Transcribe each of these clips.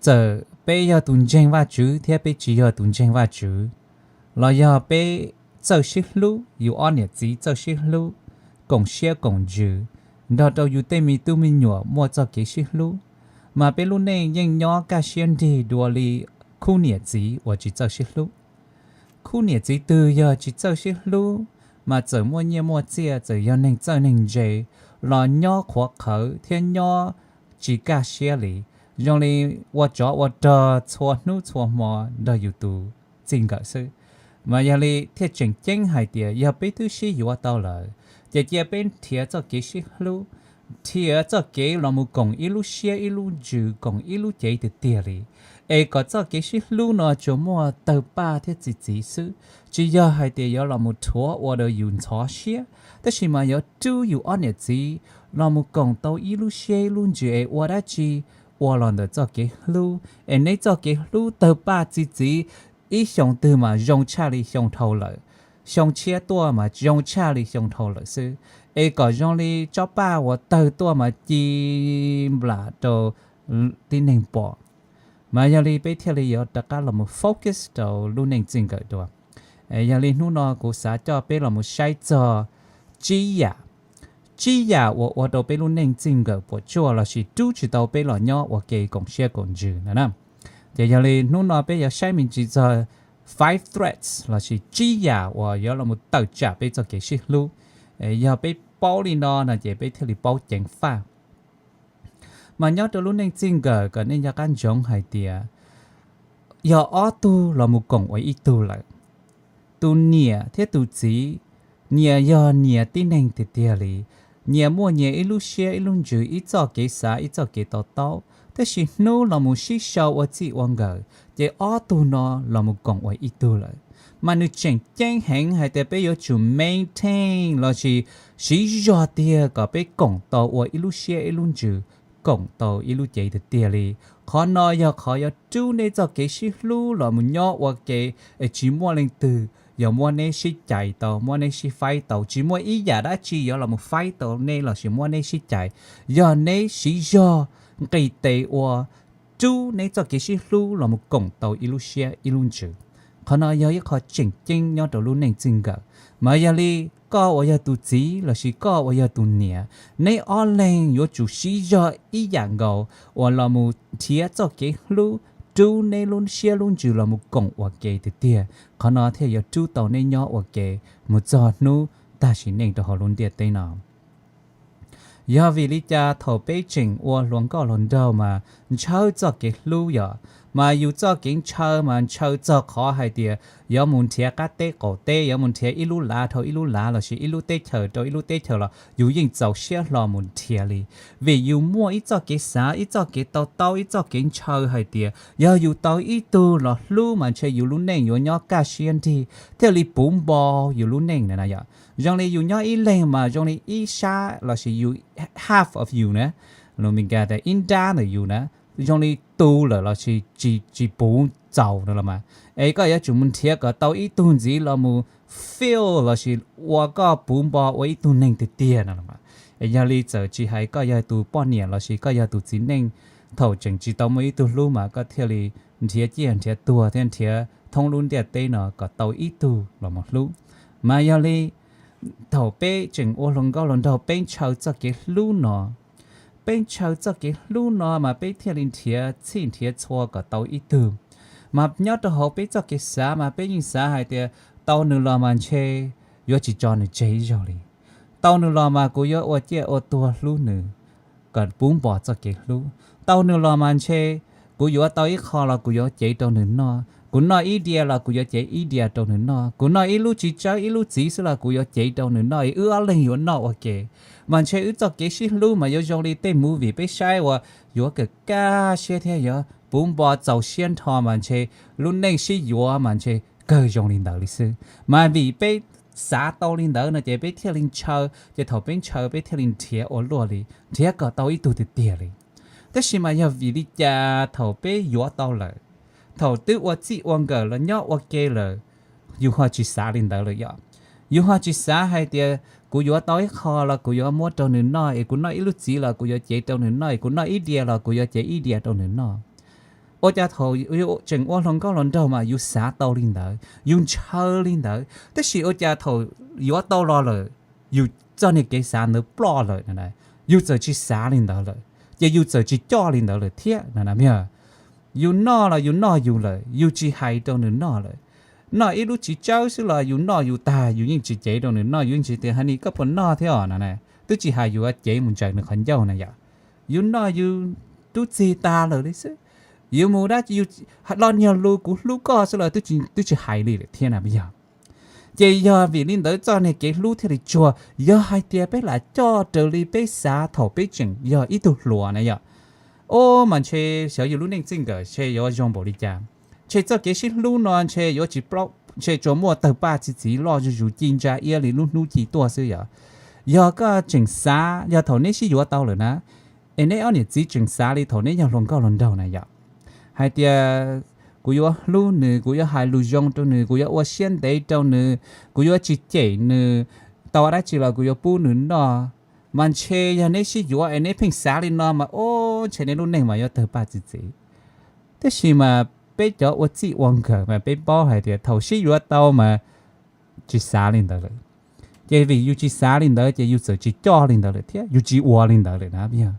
txawm peb yog tus ntseeg Vajtswv thiab peb tsis yog tus ntseeg Vajtswv, los yog peb txawj sib hlub, yus ob niam txiv txawj sib hlub, koom siab koom ntsws, nrog rau yus tej me tub me nyuam muaj txoj kev sib hlub, mas peb lub neej yeej nyob kaj siab nrig dua li khub niam txiv uas tsis txawj sib hlub. Khub niam txiv twg yog tsis txawj sib hlub, mas txawm muaj nyiaj muaj txiaj, txawm yog neeg txawj neeg ntse, los nyob qhuav qhawv thiab nyob tsis kaj siab li, zoo li ua tsov ua rog txhua hnub txhua hmo nrog yus tus txij nkawm xwb. Mas yog li thiaj tseem ceeb hais tias yog peb twb sib yuav tau lawm, ces cia peb nrhiav txoj kev sib hlub, nrhiav txoj kev los mus koom ib lub siab ib lub ntsws, koom ib lub cev tiag tiag li, es kom txoj kev sib hlub no tsuas muaj tawg paj thiab txi txiv xwb, tsis yog hais tias yuav los mus rhuav ua rau yus ntxhov siab, tab sis mas yuav rub yus ob niam txiv los mus koom tau ib lub siab ib lub ntsws es ua dab tsi ua los ntawm txoj kev hlub, es neb txoj kev hlub tawg paj txi txiv, ib xyoo twg mas zoo tshaj li xyoo dhau lawm, xyoo tshiab tuaj mas zoo tshaj li xyoo dhau lawm xwb, es kom zoo li tsob paj uas tawg tuaj mas ci nplam rau tib neeg pom. Mas yog li peb thiaj li yuav rov qab los mus focus rau lub neej txij nkawm dua. Yog li hnub no kuv xav coj peb los mus saib txog tsib yam, tsib yam uas ua rau peb lub neej txij nkawm puas tsuaj lossis rub tsis tau peb los nyob ua ke koom siab koom ntsws no na. Ces yog li hnub no peb yuav saib me ntsis txog five threats lossis tsib yam uas yuav los mus tawm tsam peb txoj kev sib hlub. Yog peb paub li no no ces peb thiaj li paub ceev faj. Mas nyob rau lub neej txij nkawm kom nej nco qab ntsoov hais tias yog ob tug los mus koom ua ib tug lawm. Tus niam thiab tus txiv, nyias yog nyias tib neeg tiag tiag li, nyias muaj nyias ib lub siab ib lub ntsws, ib txoj kev xav ib txoj kev to taub, tab sis hnub los mus sib sau ua txij ua nkawm, ces ob tug no los mus koom ua ib tug lawm. Mas nws tseem ceeb heev hais tias peb yuav tsum maintain lossis siv zog tiag kom peb koom tau ua ib lub siab ib lub ntsws, koom tau ib lub cev tiag tiag li. Qhov no yog qhov yuav rub nej txoj kev sib hlub los mus nyob ua ke, es tsis muaj leej twg yuav muab neb sib cais tau, muab neb sib faib tau, tsis muaj ib yam dab tsi yuav los mus faib tau neb lossis muab neb sib cais, yog neb siv zog nqis tes ua rub neb txoj kev sib hlub los mus koom tau ib lub siab ib lub ntsws. Qhov no yog ib qho tseem ceeb nyob rau lub neej txij nkawm. Mas yog li koj uas yog tus txiv lossis koj uas yog tus niam, neb ob leeg yuav tsum siv zog ib yam nkaus uas los mus nrhiav txoj kev hlub, rub neb lub siab lub ntsws los mus koom ua ke tiag tiag. Qhov no thiaj yuav rub tau neb nyob ua ke mus txog hnub tag sim neej rau hauv lub ntiaj teb no. Yog vim li cas thaum peb tseem ua hluas nkauj hluas nraug mas ntshaw txoj kev hlub yom, mas yus txoj kev ntshaw mas ntshaw txog qhov hais tias yuav mus nrhiav qab teb qaum teb, yuav mus nrhiav ib lub lav dhau ib lub lav lossis ib lub teb chaws rau ib lub teb chaws los yus yeej txaus siab hlo mus nrhiav li. Vim yus muaj ib txoj kev xav, ib txoj kev to taub, ib txoj kev ntshaw hais tias yog yus tau ib tug los hlub mas ntshe yus lub neej yuav nyob kaj siab nrig, thiaj li puv npo yus lub neej na yom. Zoo li yus nyob ib leeg mas zoo li ib sab lossis yus half of you na, lus Meskas tias ib nrab ntawm yus na, zoo li tu lawm lossis tsis puv txaus no los mas, es koj yuav tsum mus nrhiav kom tau ib tug ntxiv los mus fill lossis ua koj puv npo ua ib tug neeg tiag tiag no los mas. Es yog li txawm tsis hais koj yog tus poj niam lossis koj yog tus txiv neej, thaum tseem tsis tau muaj ib tug hlub mas koj thiaj li nrhiav ciaj nrhiav tuag thiab nrhiav thoob lub ntiaj teb no kom tau ib tug los mus hlub. Mas yog li thaum peb tseem ua hluas nkauj hluas nraug peb ntshaw txoj kev hlub no, peb ntshaw txoj kev hlub no mas peb thiaj li nrhiav txhij nrhiav txhua kom tau ib tug. Mas nyob rau hauv peb txoj kev xav mas peb yeej xav hais tias tau nws los mas ntshe yuav tsis tso nws tseg ib zaug li. Tau nws los mas kuv yuav ua ciaj ua tuag hlub nws, kom puv npo txoj kev hlub. Tau nws los mas ntshe kuv yuav tau ib qho los kuv yuav cev rau nws noj, kuv noj ib diav los kuv yuav cev ib diav rau nws noj, kuv noj ib lub txiv tsawb ib lub txiv xwb los kuv yuav cev rau nws noj es wb ob leeg yuav noj ua ke. Mas ntshe wb txoj kev sib hlub mas yuav zoo li tej movie peb saib uas yuav kawm kaj siab thiab yuav puv npo txaus siab nrho mas ntshe lub neej sib yuav mas ntshe kawg zoo li ntawd li xwb. Mas vim peb xav tau li ntawd no ces peb thiaj li ntshaw, ces thaum peb ntshaw peb thiaj li nrhiav ua luaj li, nrhiav kom tau ib tug tiag tiag li. Tab sis mas yog vim li cas thaum peb yuav tau lawm, thaum twb ua txij ua nkawm los nyob ua ke lawm, yus ho tsis xav li ntawd lawm yom? Yus ho tsis xav hais tias kuv yuav tau ib qho los kuv yuav muab rau nws noj, es kuv noj ib lub txiv los kuv yuav cev rau nws noj, es kuv noj ib diav los kuv yuav cev ib diav rau nws noj. Ua cas thaum yus tseem ua hluas nkauj hluas nraug mas yus xav tau li ntawd, yus ntshaw li ntawd, tab sis ua cas thaum yuav tau los lawm, yus txoj niag kev xav ntawd ploj lawm na, yus txawm tsis xav li ntawd lawm, ces yus txawm tsis coj li ntawd lawm thiab na. Yus noj los yus noj yus lawm, yus tsis hais rau nws noj lawm. Noj ib lub txiv tsawb xwb los yus noj yus tag, yus yeej tsis cev rau nws noj, yus yeej tsis tias, Honey, koj puas noj thiab os? no na, twb tsis hais, yus cev mus ntsaws nws qhov ncauj na yom. Yus noj yus tub txig tag lawm li xwb. Yus mus dab tsi, yus lo niag lus kuv hlub koj xwb los twb tsis hais li lawm thiab na yog. Ces yog vim li ntawd txoj niag kev hlub thiaj li tsuag. Yog hais tias peb lam coj raws li peb xav thaum peb tseem yog ib tug hluas na yom, o, mas ntshe xyov yus lub neej txij nkawm ntshe yuav zoo npaum li cas. Ntshe txoj kev sib hlub no ntshe yuav tsis plaub, ntshe tsuas muaj tawg paj txi txiv loj zuj zus ci ntsa iab li lub hnub ci tuaj xwb yom. Yog koj tseem xav, yog thaum neb sib yuav tau lawm na, es neb ob niam txiv tseem xav li thaum neb yog hluas nkauj hluas nraug na yom, hais tias, Kuv yuav hlub nws, kuv yuav hais lus zoo rau nws, kuv yuav ua siab ntev rau nws, kuv yuav tsis cem nws, tau dab tsi los kuv yuav pub nws noj. Mas ntshe yog neb sib yuav es neb pheej xav li no mas, o, ntshe neb lub neej mas yuav tawg paj txi txiv. Tab sis mas peb cov ua txij ua nkawm mas peb paub hais tias thaum sib yuav tau mas tsis xav li ntawd lawm. Ces vim yus tsis xav li ntawd ces yus txawm tsis coj li ntawd lawm thiab yus tsis ua li ntawd lawm na yog.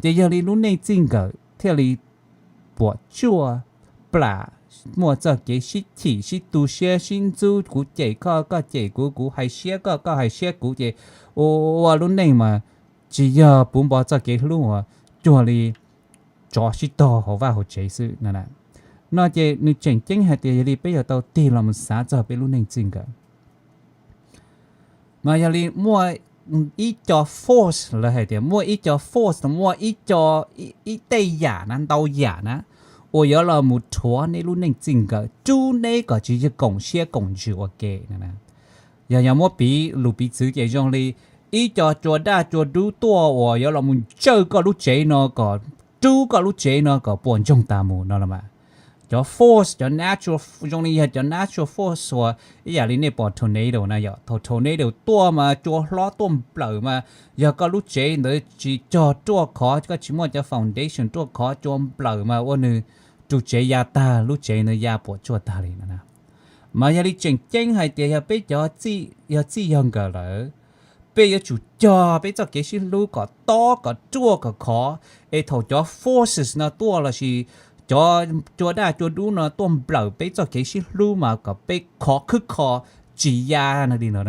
Ces yog li lub neej txij nkawm thiaj li puas tsuaj plam, muaj txoj kev sib chim sib tu siab sib ntxub, kuv cem koj, koj cem kuv, kuv hais siab koj, koj hais siab kuv, ces ua lub neej mas tsis yog puv npo txoj kev hlub uas cuag li tsov sib tog hauv vaj hauv tsev xwb na. No ces nws tseem ceeb hais tias yog li peb yuav tau tig los mus xav txog peb lub neej txij nkawm. Mas yog li muaj ib co force, lawv hais tias muaj ib co force, muaj ib co, ib tej yam na, ntau yam na, uas yuav los mus rhuav neb lub neej txij nkawm, rub neb kom tsis yog koom siab koom ntsws ua ke na. Yog, yog muab piv lus piv txwv ces zoo li ib co cua daj cua dub tuaj uas yuav los mus ntsawj koj lub tsev no kom, rub koj lub tsev no kom puas ntsoog tas mus no los mas. Cov force, cov natural, zoo li yog cov natural force uas ib yam li nej pom tornado na yom. Thaum tornado tuaj mas cua hlob tuaj nplawm mas yog koj lub tsev ntawd tsis cog ruaj khov, koj tsis muaj cov foundation ruaj khov, cua nplawm mas ua nws tus tsev ya tag, lub tsev ntawd ya puas tsuaj tag li no na. Mas yog li tseem ceeb hais tias yog peb cov txij, yog txij yog nkawm lawm, peb yuav tsum cog peb txoj kev sib hlub kom tob kom ruaj kom khov, es thaum cov forces no tuaj lossis cov cua daj cua dub no tuaj nplawm peb txoj kev sib hlub mas kom peb khov khwb kho, tsis ya no li no.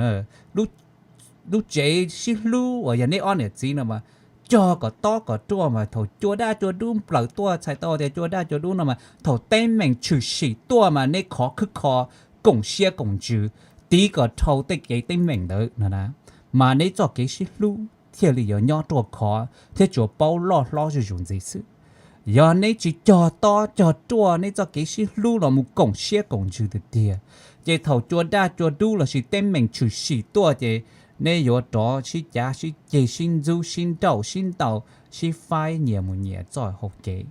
Lub tsev sib hlub uas yog neb ob niam txiv no mas cog kom tob kom ruaj mas thaum cua daj cua dub nplawm tuaj, txhais tau tias cua daj cua dub no mas thaum teeb meem tshwm sim tuaj mas neb khov khwb kho, koom siab koom ntsws, tiv kom dhau tej kev teeb meem ntawd no na, mas neb txoj kev sib hlub thiaj li yuav nyob ruaj khov thiab tsuas paub loj hlob zuj zus ntxiv xwb. Yog neb tsis cog tob cog ruaj neb txoj kev sib hlub los mus koom siab koom ntsws tiag tiag, ces thaum cua daj cua dub lossis teeb meem tshwm sim tuaj ces neb yuav rov sib cav sib ceg, sib ntxub, sib nrauj, sib ntaus, sib faib, nyias mus nyias txoj hau kev.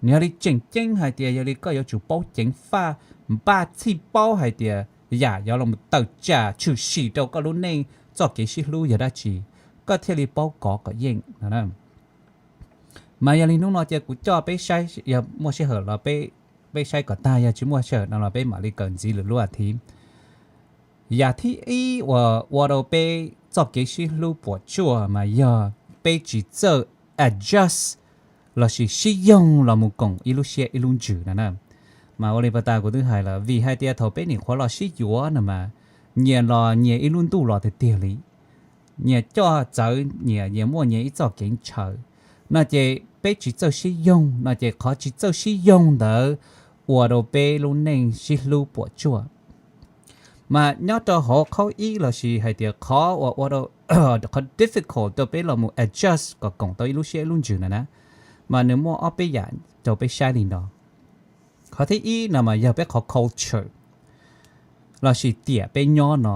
Nws yog li tseem ceeb hais tias yog li koj yuav tsum paub ceev faj, npaj txhij paub hais tias yam yuav los tawm tsam tshwm sim rau koj lub neej txoj kev sib hlub yog dab tsi, koj thiaj li paub kov kom yeej no. Mas yog li hnub no ces kuv coj peb saib, yog muaj sij hawm los peb saib kom tag, yog tsis muaj sij hawm no los peb mam li kawm ntxiv lwm lub a thiv. Yam thib ib uas ua rau peb txoj kev sib hlub puas tsuaj mas yog peb tsis txawj adjust lossis sib yoog los mus koom ib lub siab ib lub ntsws no na. Mas ua li pas tas kuv twb hais lawm, vim hais tias thaum peb nim qhuav los sib yuav no mas nyias los nyias ib lub ntuj los tiag tiag li, nyias coj txawv nyias, nyias muaj nyias ib txoj kev ntshaw. No ces peb tsis txawj sib yoog, no ces qhov tsis txawj sib yoog ntawd ua rau peb lub neej sib hlub puas tsuaj. Mas nyob rau hauv qhov ib lossis hais tias qhov uas ua rau, qhov difficult rau peb los mus adjust kom koom tau ib lub siab ib lub ntsws no na, mas nws muaj ob peb yam rau peb saib li no. Qhov thib ib no mas yog peb qhov culture lossis tiam peb nyob no.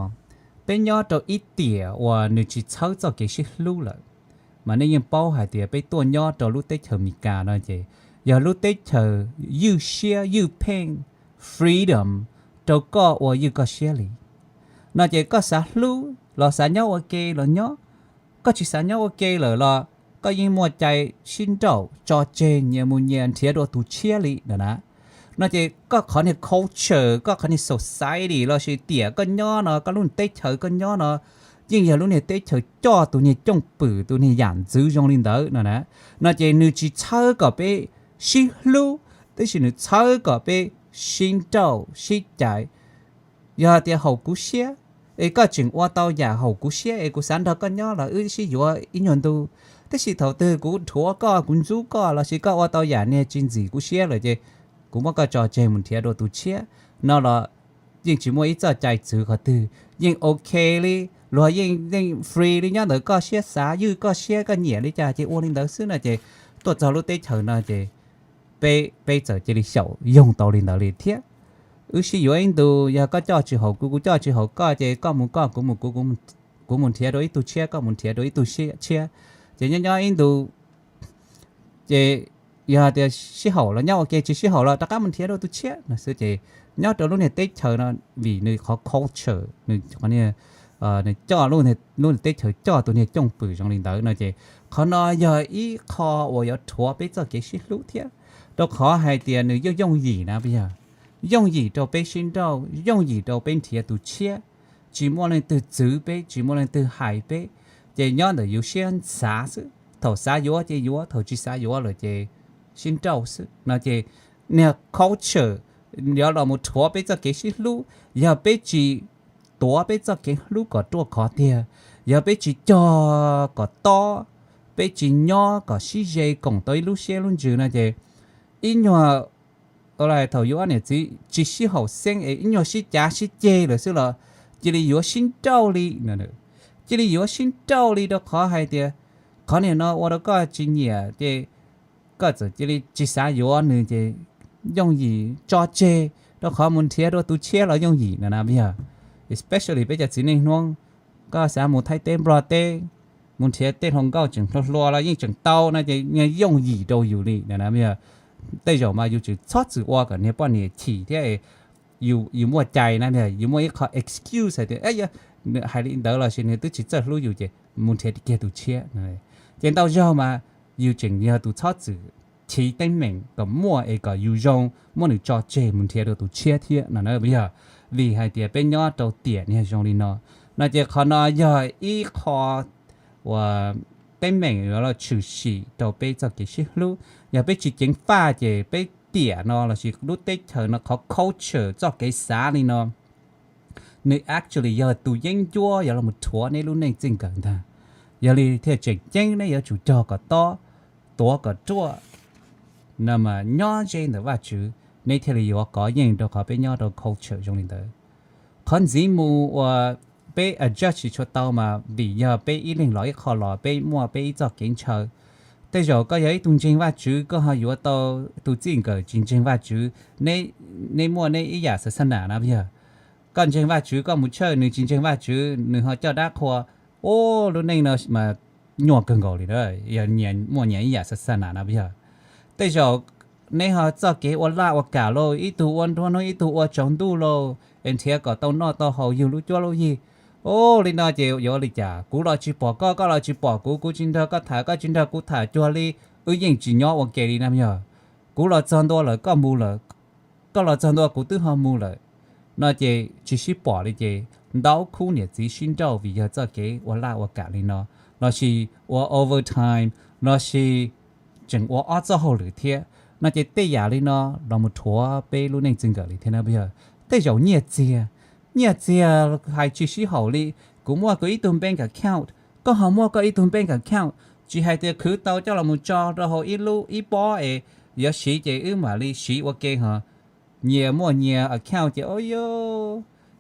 Peb nyob rau ib tiam uas nws tsis txhawb txoj kev sib hlub lawm, mas nej yeej paub hais tias peb tuaj nyob rau lub teb chaws Amelikas no ces yog lub teb chaws ywj siab ywj pheej, freedom, rau koj ua ywj koj siab li. No ces koj xav hlub los xav nyob ua ke los nyob, koj tsis xav nyob ua ke lawm los koj yeej muaj cai sib nrauj tso tseg nyias mus nyias nrhiav dua tus tshiab li no na. No ces koj qhov niag culture, koj qhov niag society lossis tiam koj nyob no, koj lub teb chaws koj nyob no yeej yog lub niag teb chaws coj tus niag cooj pwm tus niag yam ntxwv zoo li ntawd no na. No ces nws tsis txhawb kom peb sib hlub, tab sis nws txhawb kom peb sib nrauj sib cais. Yog tias haum kuv siab es koj tseem ua tau yam haum kuv siab es kuv xav nrog koj nyob los wb sib yuav ib nyuag ntu, tab sis thaum twg kuv rhuav koj, kuv ntxub koj lossis koj ua tau yam niag tsis ntxim kuv siab lawm ces kuv muab koj tso tseg mus nrhiav dua tus tshiab no los yeej tsis muaj ib txoj cai txwv qhov twg, yeej ok li, luag yeej yeej free li, nyob ntawm koj siab xav, ywj koj siab, koj nyiam li cas ces ua li ntawd xwb no ces tuaj txog lub teb chaws no ces peb peb txawm cia li xyaum yoog tau li ntawd li thiab. Wb sib yuav ib ntus, yog koj coj tsis haum kuv, kuv coj tsis haum koj ces koj mus koj, kuv mus kuv, kuv mus nrhiav dua ib tug tshiab, koj mus nrhiav dua ib tug tshiab. Ces nyob nyob ib ntus ces yog tias sib haum los nyob ua ke, tsis sib haum los rov qab mus nrhiav dua tus tshiab no xwb. Ces nyob rau lub niag teb chaws no, vim nws qhov culture, nws qhov niag, nws coj lub, lub teb chaws coj tus niag cooj pwm zoo li ntawd no ces qhov no yog ib qho uas yuav rhuav peb txoj kev sib hlub thiab, rau qhov hais tias nws yooj yooj yim na, yog yooj yim rau peb sib nrauj, yooj yim rau peb nrhiav tus tshiab, tsis muaj leej twg txwv peb, tsis muaj leej twg hais peb, ces nyob ntawm yus siab xav xwb, thaum xav yuav ces yuav, thaum tsis xav yuav lawm ces sib nrauj xwb no ces niag culture yuav los mus rhuav peb txoj kev sib hlub. Yog peb tsis tuav peb txoj kev hlub kom ruaj khov tiag, yog peb tsis cog kom tob, peb tsis nyob kom sib ze koom tau ib lub siab lub ntsws no ces ib nyuag thaum yus ob niam txiv tsis sib haum xeeb es ib nyuag sib cav sib ceg lawm xwb los cia li yuav sib nrauj li, cia li yuav sib nrauj li, rau qhov hais tias qhov niag no ua rau koj tsis nyiam ces koj txawm cia li tsis xav yuav nws ces yooj yim tso tseg, rau qhov mus nrhiav dua tus tshiab los yooj yim no na yog, especially peb cov txiv neej Hmoob, koj xav mus Thaib teb Nplog teb, mus nrhiav tej hluas nkauj tseem hluas hluas los yeej tseem tau no ces yooj yim rau yus li no na yog. Tej zaum mas yus tseem txhob txwm ua kom niag poj niam chim thiab, yus muaj cai na, yus muaj ib qho excuse hais tias hais li ntawd lossis nws twb tsis txawj hlub yus ces mus nrhiav kiag tus tshiab. Ces ntau zaug mas yus tseem yog tus txhob txwm chiv teeb meem kom muaj es kom yus zoo muab nws tso tseg mus nrhiav dua tus tshiab thiab no na yog. Vim hais tias peb nyob rau tiam niag zoo li no, no ces qhov no yog ib qho uas teeb meem yuav los tshwm sim rau peb txoj kev sib hlub. Yog peb tsis ceev faj ces peb tiam no lossis lub teb chaws no qhov culture txoj kev xav li no, nws actually yog tus yeeb ncuab yuav los rhuav neb lub neej txij nkawm ntag. Yog li thiaj tseem ceeb neb yuav tsum cog kom tob, tuav kom ruaj, no mas nyob ze ntawm Vajtswv neb thiaj li yuav kov yeej, rau qhov peb nyob rau culture zoo li ntawd. Qhov ntxiv mus uas peb adjust tsis tshua tau mas vim yog peb ib leeg los ib qho los peb muaj peb ib txoj kev ntshaw. Tej zaum koj yog ib tug ntseeg Vajtswv koj ho yuav tau tus txij nkawm tsis ntseeg Vajtswv, neb muaj neb ib yam xav xab nam na yog. Koj ntseeg Vajtswv koj mus church, nws tsis ntseeg Vajtswv nws ho coj dab qhua, ua lub neej no mas nyuaj kawg nkaus li na, yog nyias muaj nyias ib yam xav xab nam na yog. Tej zaum neb ho txoj kev ua laj ua kam lauj, ib tug ua nruab hnub ib tug ua tsaus ntuj lauj es nrhiav kom tau noj tau haus yug lub cuab lub yig. Ua li no ces yuav li cas? Kuv los tsis pom koj, koj los tsis pom kuv, kuv tsis nrog koj tham, koj tsis nrog kuv tham, cuag li wb yeej tsis nyob ua ke li na yog. Kuv los txog ntua lawm koj mus lawm, koj los txog ntua kuv twb ho mus lawm, no ces tsis sib pom li ces ntau khub niam txiv sib nrauj vim yog txoj kev ua laj ua kam li no, lossis ua overtime, lossis tseem ua ob txoj hauj lwm thiab, no ces tej yam li no los mus rhuav peb lub neej txij nkawm li thiab na yog. Tej zaum nyiaj txiag, nyiaj txiag hais tsis sib haum li, kuv muaj kuv ib tug bank account, koj ho muaj koj ib tug bank account, tsis hais tias khwv tau coj los mus tso rau hauv ib lub ib pob es yuav siv ces wb mam li siv ua ke ho nyias muaj nyias account ces o,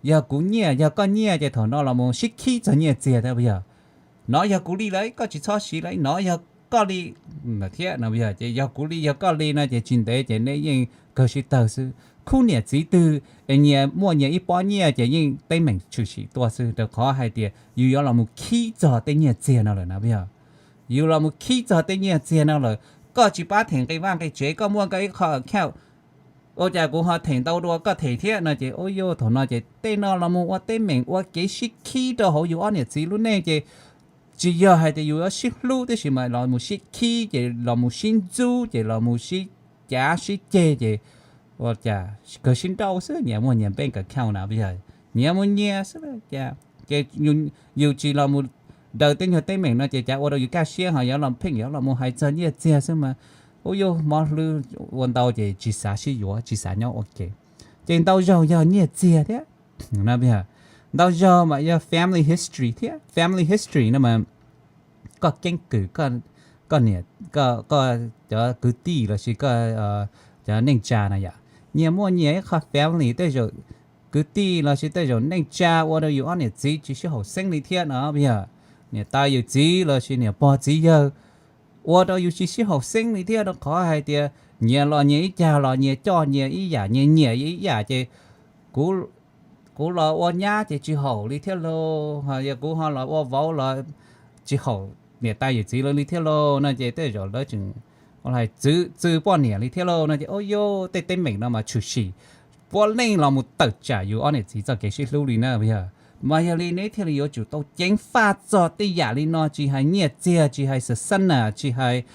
yog kuv nyiaj yog koj nyiaj ces thaum no los mus sib khib txog nyiaj txiag thiab yog. Nov yog kuv li lawm koj tsis txhob siv lawm, nov yog koj li thiab no yog. Ces yog kuv li yog koj li no ces tsis ntev ces neb yeej kawg sib tawg xwb. Khub niam txiv twg es nyias muaj nyias ib pob nyiaj ces yeej teeb meem tshwm sim tuaj xwb, rau qhov hais tias yus yuav los mus khib txog tej nyiaj txiag no lawm na yog. Yus los mus khib txog tej nyiaj txiag no lawm, koj tsis pab them nqi vaj nqi tsev, koj muaj koj ib qho account, ua cas kuv ho them ntau dua koj them thiab no ces o, yog thaum no ces tej no los mus ua teeb meem ua kev sib khib rau hauv yus ob niam txiv lub neej ces tsis yog hais tias yus yuav sib hlub tib si mas los mus sib khib ces los mus sib ntxub ces los mus sib cav sib ceg ces ua cas kawg sib nrauj xwb, nyias muaj nyias bank account na, yog nyias mus nyias xwb cas ces yus tsis los mus daws tej nyuag teeb meem no ces cas ua rau yus kaj siab ho yuav los pheej yuav los mus hais txog nyiaj txiag xwb mas, ub yuj mob hlwb ua ntau ces tsis xav sib yuav tsis xav nyob ua ke. Ces ntau zaug yog nyiaj txiag thiab. Ntau zaug mas yog family history thiab, family history no mas koj keeb kwm, koj niam, koj cov kwv tij lossis koj cov neej tsa na yom, nyias muaj nyias ib qho family, tej zaum kwv tij lossis tej zaum neej tsa ua rau yus ob niam txiv tsis sib haum xeeb li thiab no yog, niam tais yawm txiv lossis niam pog txiv yawg ua rau yus tsis sib haum xeeb li thiab rau qhov hais tias nyias los nyias ib cag los nyias coj nyias ib yam nyias nyiam ib yam ces kuv los ua nyab ces tsis haum li thiab lauj, yog kuv ho los ua vauv los tsis haum niam tais yawm txiv lawv li thiab lauj no ces tej zaum lawv tseem txwv poj niam li thiab lauj no ces ua yuj tej teeb meem no mas tshwm sim puav leej los mus tawm tsam yus ob niam txiv txoj kev sib hlub li na yog. Mas yog li neb thiaj li yuav tsum tau ceev faj txog tej yam li no, tsis hais nyiaj txiag, tsis hais xav xab nas, tsis hais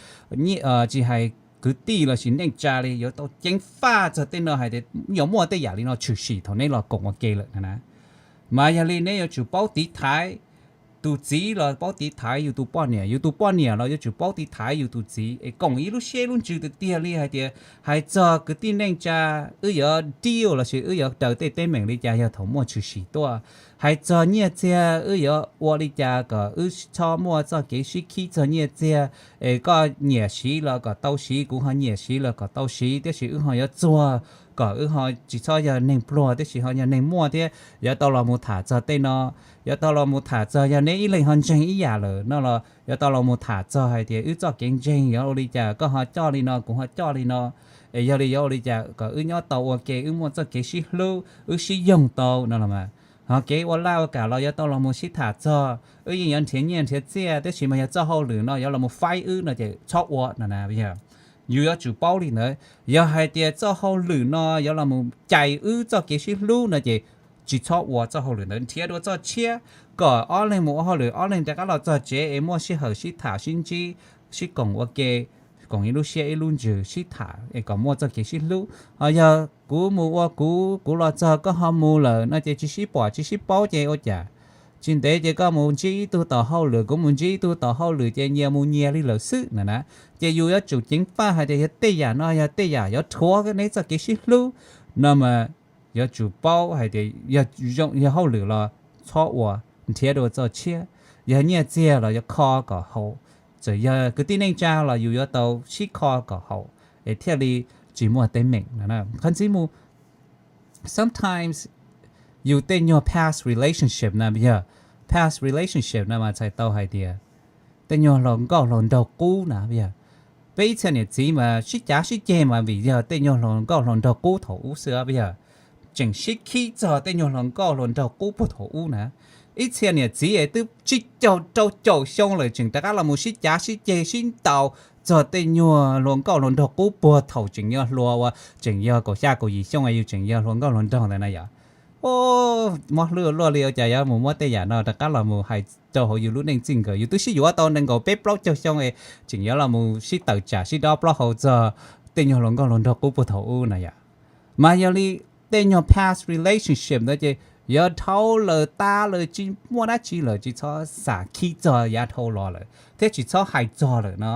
tsis hais kwv tij lossis neej tsa li, yuav tau ceev faj txog tej no hais tias yuav muaj tej yam li no tshwm sim thaum neb los koom ua ke lawm na. Mas yog li neb yuav tsum paub tiv thaiv tus txiv los paub tiv thaiv yus tus poj niam, yus tus poj niam los yuav tsum paub tiv thaiv yus tus txiv es koom ib lub siab ib lub ntsws tiag tiag li hais tias hais txog kwv tij neej tsa wb yuav deal lossis wb yuav daws tej teeb meem li cas yog thaum muaj tshwm sim tuaj. Hais txog nyiaj txiag wb yuav ua li cas kom wb txhob muaj txoj kev sib khib txog nyiaj txiag, es koj nyiam siv los kom tau siv, kuv ho nyiam siv los kom tau siv, tiam sis wb ho yuav txuag kom wb ho tsis txhob yog neeg pluag tiam sis ho yog neeg muaj thiab. Yuav tau los mus tham txog tej no, yuav tau los mus tham txog yog neb ib leeg ho ntseeg ib yam lawm no los yuav tau los mus tham txog hais tias wb txoj kev ntseeg yuav ua li cas, koj ho coj li no kuv ho coj li no, es yog li yuav ua li cas kom wb nyob tau ua ke, wb muaj txoj kev sib hlub, wb sib yoog tau no los mas. Ho kev ua laj ua kam los yuav tau los mus sib tham txog, wb yeej yuav nrhiav nyiaj nrhiav txiaj tiam sis mas yog txoj hauj lwm no yuav los mus faib wb no ces txhob ua no na. Yog yus yuav tsum paub li ntawd, yog hais tias txoj hauj lwm no yuav los mus cais wb txoj kev sib hlub no ces tsis txhob ua txoj hauj lwm ntawd, nrhiav dua txoj tshiab kom ob leeg mus ua hauj lwm, ob leeg rov qab los txog tsev es muaj sij hawm sib tham sib ntsib, sib koom ua ke, koom ib lub siab ib lub ntsws sib tham es kom muaj txoj kev sib hlub. Ho yog kuv mus ua kuv, kuv los txog koj ho mus lawm no ces tsis sib pom tsis sib paub ces ua cas tsis ntev ces koj mus ntsib ib tug tom hauj lwm, kuv mus ntsib ib tug tom hauj lwm ces nyias mus nyias li lawm xwb na na. Ces yus yuav tsum ceev faj hais tias yog tej yam no yog tej yam yuav rhuav neb txoj kev sib hlub no mas yuav tsum paub hais tias yog hauj lwm los txhob ua, nrhiav dua txoj tshiab, yog nyiaj txiag los yuav kho kom haum, txawm yog kwv tij neej tsa los yus yuav tau sib kho kom haum es thiaj li tsis muaj teeb meem. Qhov ntxiv mus, sometimes yus tej nyuag past relationship na, yog past relationship no mas txhais tau hais tias tej nyuag hluas nkauj hluas nraug qub na, yog peb ib txhia niam txiv mas sib cav sib ceg mas vim yog tej nyuag hluas nkauj hluas nraug qub thaum ub xwb, yog tseem sib khib txog tej nyuag hluas nkauj hluas nraug qub puag thaum ub na. Ib txhia niam txiv es twb tsib caug rau caum xyoo lawm tseem rov qab los mus sib cav sib ceg sib ntaus txog tej nyuag hluas nkauj hluas nraug qub puag thaum tseem yog hluas uas tseem yog kaum xya kaum yim xyoo es yus tseem yog hluas nkauj hluas nraug ntawd na yom. Mob hlwb luaj li, ua cas yuav mus muab tej yam no rov qab los mus hais rau hauv yus lub neej txij nkawm, yus twb sib yuav tau nees nkaum peb plaub caug xyoo es tseem yuav los mus sib tawm tsam sib dob plaub hau txog tej nyuag hluas nkauj hluas nraug qub puag thaum ub na yom. Mas yog li tej nyuag past relationship ntawd ces yog dhau lawm tas lawm tsis muaj dab tsi lawm, tsis txhob xav khib txog yav dhau los lawm thiab tsis txhob hais txog lawm no.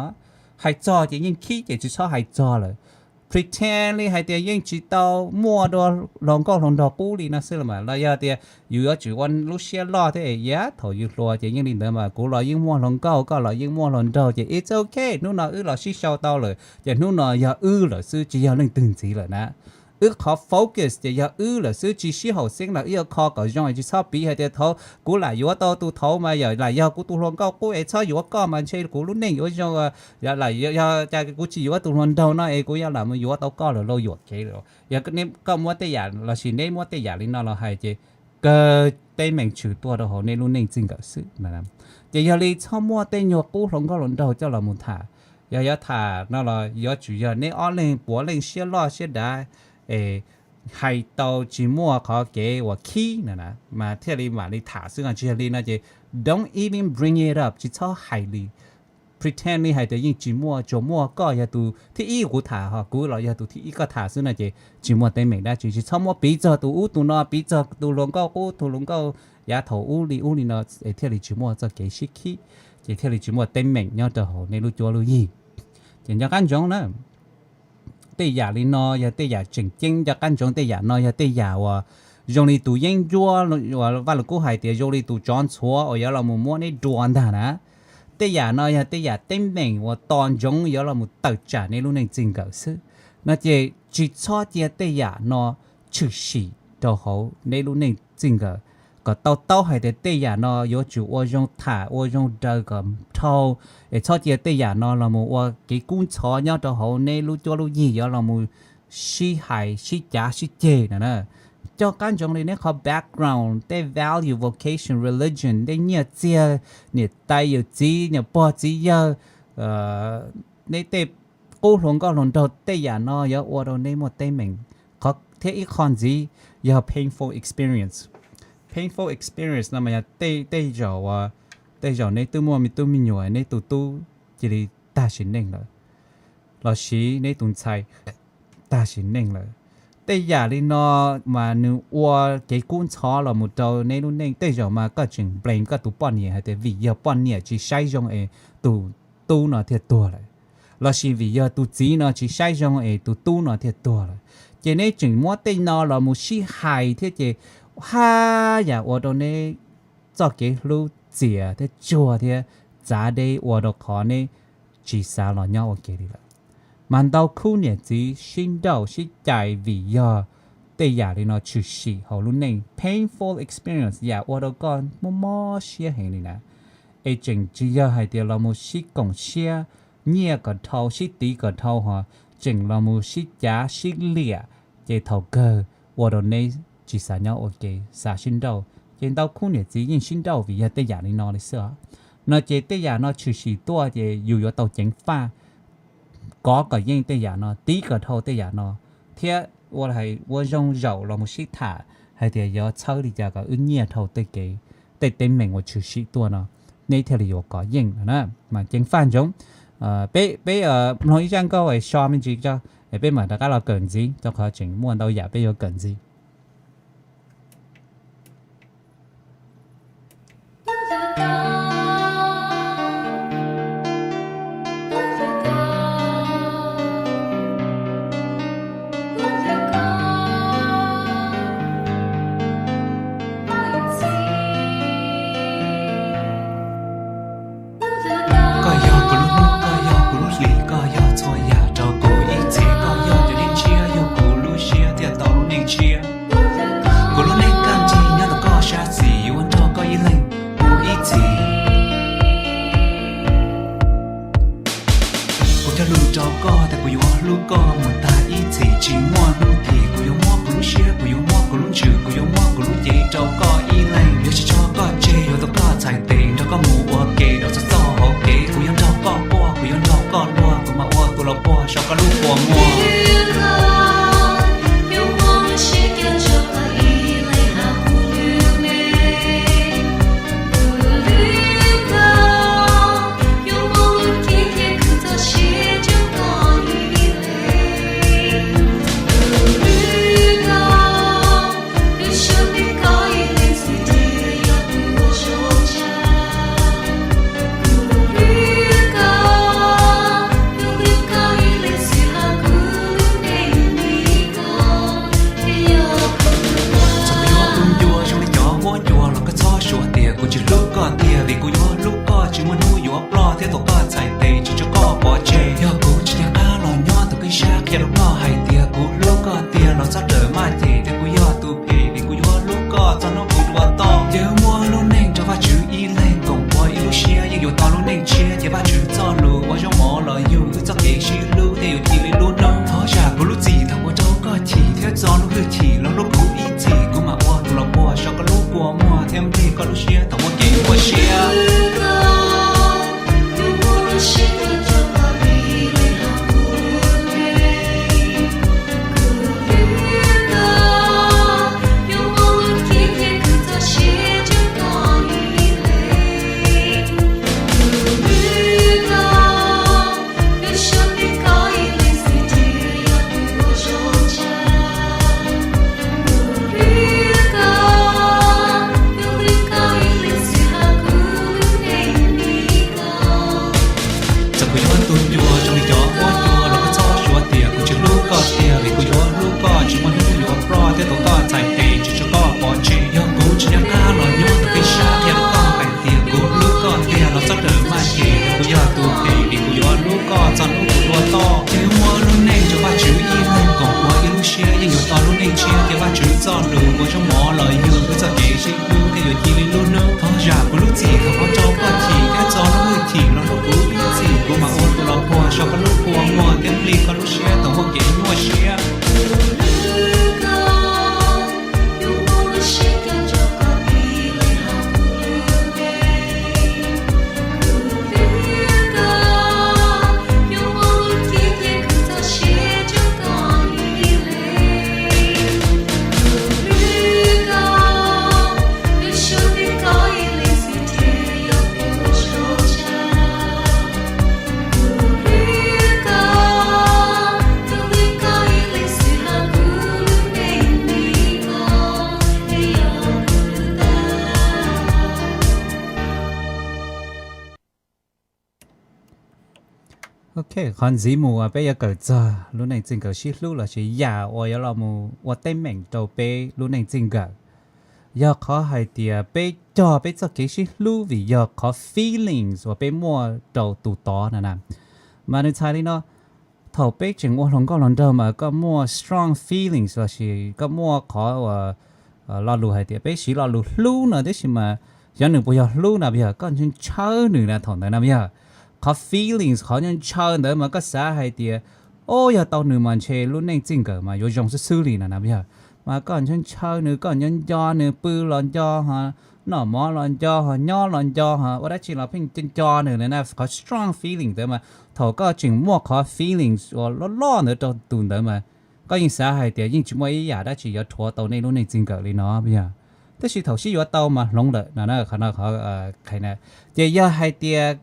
Hais txog ces yeej khib ces tsis txhob hais txog lawm. Pretend li hais tias yeej tsis tau muaj dua hluas nkauj hluas nraug qub li no xwb los mas, los yog tias yus yuav tsum ua lub siab loj thiab, yav thaum yus hluas ces yeej li ntawd mas, kuv los yeej muaj hluas nkauj, koj los yeej muaj hluas nraug ces it's okay, hnub no wb los sib sau tau lawm ces hnub no yog wb lawm xwb tsis yog leej twg ntxiv lawm na. Wb qhov focus ces yog wb lawm xwb, tsis sib haum xeeb los wb yuav kho kom zoo, tsis txhob piv hais tias thaum kuv lam yuav tau tus thaud mas yog lam yog kuv tus hluas nkauj qub es txhob yuav koj mas ntshe kuv lub neej yuav zoo, yog cas kuv tsis yuav tus hluas nraug no es kuv yuav lam mus yuav tau koj lawm lauj, yuam kev lawm. Yog koj muab tej yam lossis neb muab tej yam li no los hais ces kawg teeb meem tshwm tuaj rau hauv nej lub neej txij nkawm xwb. Ces yog li txhob muaj tej nyuag qub hluas nkauj hluas nraug coj los mus tham. Yog yuav tham no los yuav tsum yog neb ob leeg puav leej siab loj siab dav es hais tau tsis muaj qhov kev uas khib no na, mas thiaj li mam li tham xwb, tsis yog li no ces don't even bring it up, tsis txhob hais li, pretend li hais tias yeej tsis muaj, tsuas muaj koj yog tus thib ib kuv tham, ho kuv los yog tus thib ib koj tham xwb no ces tsis muaj teeb meem dab tsi. Tsis txhob muab piv txog tus ub tus no, piv txog tus hluas nkauj qub tus hluas nkauj yav thaum ub li ub li no, es thiaj li tsis muaj txoj kev sib khib, ces thiaj li tsis muaj teeb meem nyob rau hauv nej lub cuab lub yig. Ces nco qab ntsoov na, tej yam li no yog tej yam tseem ceeb, nco qab ntsoov tej yam no yog tej yam uas zoo li tus yeeb ncuab uas Vaj Lug Kub hais tias zoo li tus tsov ntxhuav uas yuav los mus muab neb dua ntag na. Tej yam no yog tej yam teeb meem uas tos ntsoov yuav los mus tawm tsam nej lub neej txij nkawm xwb. No ces tsis txhob cia tej yam no tshwm sim rau hauv nej lub neej txij nkawm, kom tau taub hais tias tej yam no yuav tsum ua zoo tham ua zoo daws kom dhau, es txhob cia tej yam no los mus ua kev kub ntxhov nyob rau hauv nej lub cuab lub yig yuav los mus sib hais sib cav sib ceg no na. Nco qab ntsoov li neb qhov background, tej value, vocation, religion, tej nyiaj txiag, niam tais yawm txiv, niam pog txiv yawg, neb tej qub hluas nkauj hluas nraug, tej yam no yuav ua rau neb muaj teeb meem. Thiab ib qho ntxiv yog painful experience. Painful experience no mas yog tej zaum, tej zaum neb twb muaj me tub me nyuam, neb tus tub cia li tag sim neej lawm, los sis neb tus ntxhais tag sim neej lawm. Tej yam li no mas nws ua kev kub ntxhov los mus rau neb lub neej. Tej zaum mas koj tseem blame koj tus poj niam hais tias vim yog poj niam tsis saib zoo es tus tub no thiaj tuag lawm, los sis vim yog tus txiv no tsis saib zoo es tus tub no thiaj tuag lawm. Ces neb tseem muab tej no los mus sib hais thiab ces haj yam ua rau neb txoj kev hlub txias thiab tsuag thiab txav deb ua rau qhov neb tsis xav los nyob ua ke li lawm. Mas ntau khub niam txiv sib nrauj sib cais vim yog tej yam li no tshwm sim hauv lub neej, painful experience, yam ua rau koj mob mob siab heev li na. Es tseem tsis yog hais tias los mus sib koom siab nyiaj kom dhau, sib tiv kom dhau, ho tseem los mus sib cav sib liam, ces thaum kawg ua rau neb tsis xav nyob ua ke, xav sib nrauj. Ces ntau khub niam txiv yeej sib nrauj vim yog tej yam li no li xwb os. No ces tej yam no tshwm sim tuaj ces yus yuav tau ceev faj, kov kom yeej tej yam no, tiv kom dhau tej yam no, thiab ua hais ua zoo zaum los mus sib tham hais tias yuav txhawb li cas kom wb nyiaj dhau tej kev, tej teeb meem uas tshwm sim tuaj no, neb thiaj li yuav kov yeej no na. Mas ceev faj ntsoov. Peb, peb mloog ib zaj nkauj es so me ntsis tso, es peb mam rov qab los kawm ntxiv, rau qhov tseem muaj ntau yam peb yuav kawm ntxiv. Koj yog kuv lub hnub, koj yog kuv lub hlis, koj yog txhua yam rau kuv ib txhis. Koj yog cov dej ntshiab, yog kuv lub siab thiaj tau lub neej tshiab. Qhov ntxiv mus uas peb yuav kawm txog lub neej txij nkawm sib hlub lossis yam uas yuav los mus ua teeb meem rau peb lub neej txij nkawm, yog qhov hais tias peb cog peb txoj kev sib hlub vim yog qhov feelings uas peb muaj rau tus tod na na. Mas nws txhais li no, thaum peb tseem ua hluas nkauj hluas nraug mas koj muaj strong feelings lossis koj muaj qhov uas lo lus hais tias peb siv lo lus hlub no tib si mas xyov nws puas yog hlub no, yog koj ntshaw ntshaw nws na thaum ntawd na yog. Qhov feelings qhov ntshaw ntshaw ntawd mas koj xav hais tias, o, yog tau nws mas ntshe lub neej txij nkawm mas yuav zoo xwb xwb li no na yog. Mas koj ntshaw ntshaw nws, koj nco nco nws, pw los nco ho, noj mov los nco ho, nyob los nco ho, ua dab tsi los pheej nco nco nws na. Qhov strong feeling ntawd mas thaum koj tseem muaj qhov feelings uas loj loj ntawd rau tus ntawd mas koj yeej xav hais tias yeej tsis muaj ib yam dab tsi yuav rhuav tau nej lub neej txij nkawm li no yog. Tab sis thaum sib yuav tau mas hloov lawm no, qhov no qhov qhia na. Ces yog hais tias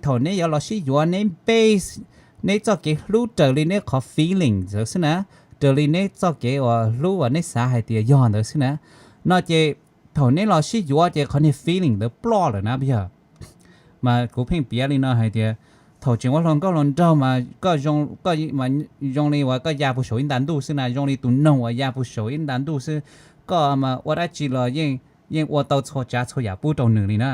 thaum neb yuav los sib yuav neb base neb txoj kev hlub raws li neb qhov feeling ntawd xwb na, raws li neb txoj kev uas hlub uas neb xav hais tias yog ntawd xwb na, no ces thaum neb los sib yuav ces qhov niag feeling ntawd ploj lawm na yog. Mas kuv pheej piav li no hais tias thaum tseem ua hluas nkauj hluas nraug mas koj zoo li uas koj ya puag saum ib nta ntuj xwb na, zoo li tus noog uas ya puag saum ib nta ntuj xwb. Koj mas ua dab tsi los yeej, yeej ua tau txhua tsav txhua yam pub rau nws li na.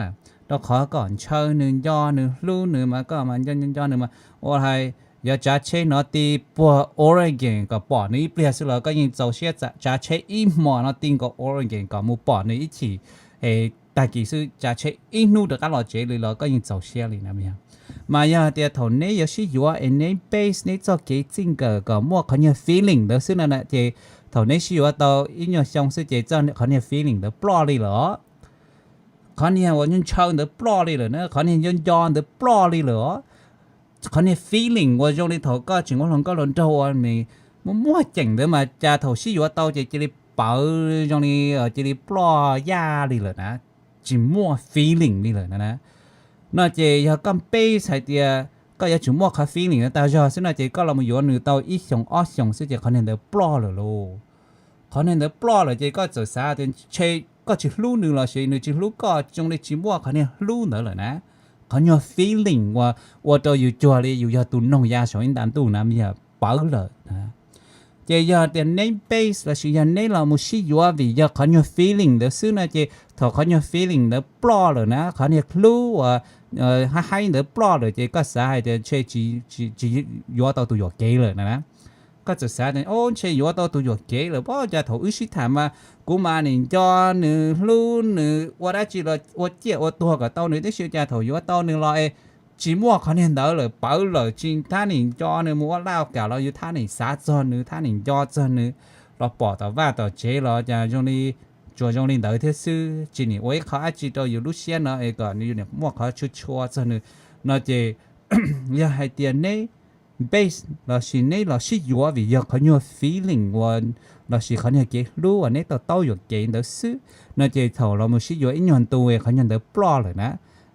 Rau qhov koj ntshaw nws, nco nws, hlub nws mas koj mas nco nco nws mas ua hais yog tsav tsheb hnov ti puag Oregon kom pom nws ib pliag xwb los koj yeej txaus siab tsav tsheb ib hmos hnov ti nkaus Oregon kom mus pom nws ib chim, es tag kis xwb tsav tsheb ib hnub rov qab los tsev li los koj yeej txaus siab li na. Mas yog tias thaum neb yuav sib yuav es neb base neb txoj kev txij nkawm kom muaj qhov nyuag feeling ntawd xwb no na, ces thaum neb sib yuav tau ib nyuag xyoo xwb ces qhov niag feeling ntawd ploj li lawm os. Qhov niag uas ntshaw ntawd ploj li lawm na, qhov niag nco nco ntawd ploj li lawm os. Qhov niag feeling uas zoo li thaum koj tseem ua hluas nkauj hluas nraug uas nws muaj muaj ceem ntawd mas cas thaum sib yuav tau ces cia li pawv zoo li cia li ploj yaj li lawm na, tsis muaj feeling li lawm na. No ces yog koj base hais tias koj yuav tsum muaj qhov feeling ntawd tag zog xwb no ces koj los mus yuav nws tau ib xyoos ob xyoos xwb ces qhov niag ntawd ploj lawm lauj. Qhov niag ntawd ploj lawm ces koj txawm xav tias ntshe koj tsis hlub nws lossis nws tsis hlub koj, zoo li tsis muaj qhov niag hlub ntawd lawm na. Qhov nyuag feeling uas ua rau yus cuag li yus yog tus noog ya saum ib nta ntuj na yog pawv lawm na. Ces yog tias neb base lossis yog neb los mus sib yuav vim yog qhov nyuag feeling ntawd xwb no ces thaum qhov nyuag feeling ntawd ploj lawm na, qhov niag hlub uas haib haib ntawd ploj lawm ces koj xav hais tias ntshe tsis yuav tau tus yuam kev lawm na. Koj txawm xav tias o ntshe yuav tau tus yuam kev lawm pob, cas thaum wb sib tham mas kuv mas nim nco nws, hlub nws, ua dab tsi los ua ciaj ua tuag kom tau nws, tab sis cas thaum yuav tau nws los es tsis muaj qhov niag ntawd lawm, pawv lawm, tsis thab nim nco nws, mus ua laj kam los yus thab nim xav txog nws, thab nim nco txog nws, los pom tom vaj tom tsev los cas zoo li tsuas zoo li ntawd thiab xwb, tsis nim ua ib qho dab tsi rau yus lub siab no es kom yus nim muaj qhov tshua tshua txog nws. No ces yog hais tias neb base lossis neb los sib yuav vim yog qhov nyuag feeling uas lossis qhov nyuag kev hlub uas neb tau taub yuam kev ntawd xwb, no ces thaum los mus sib yuav ib nyuag ntu qhov nyuag ntawd ploj lawm na,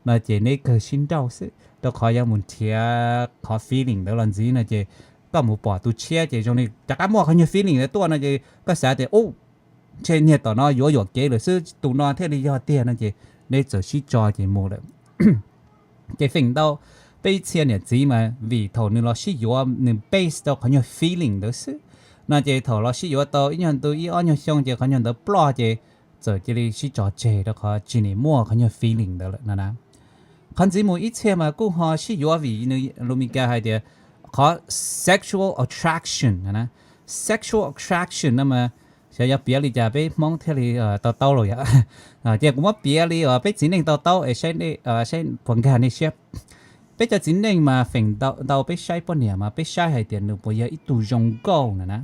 no ces neb kawg sib nrauj xwb, rau qhov yuav mus nrhiav qhov feeling ntawd los ntxiv no ces koj mus pom tus tshiab ces zoo li rov qab muaj qhov nyuag feeling ntawd tuaj no ces koj xav tias u ntshe niag tom no yuav yuam kev lawm xwb, tus no thiaj li yog tiag no ces neb txawm sib tso ces mus lawm. Ces feem ntau peb ib txhia niam txiv mas vim thaum nws los sib yuav nws base rau qhov nyuag feeling ntawd xwb, no ces thaum los sib yuav tau ib nyuag ntu ib ob nyuag xyoo ces qhov nyuag ntawd ploj ces txawm cia li sib tso tseg rau qhov tsis nim muaj qhov nyuag feeling ntawd lawm no na. Qhov ntxiv mus ib txhia mas kuj ho sib yuav vim nws lus Meskas hais tias qhov sexual attraction na. Sexual attraction no mas xyov yuav piav li cas peb Hmoob thiaj li tau taub los yom. Ces kuv muab piav li peb txiv neej tau taub es saib puas nkag nej siab. Peb cov txiv neej mas feem ntau peb saib poj niam mas peb saib hais tias nws puas yog ib tug zoo nkauj na na,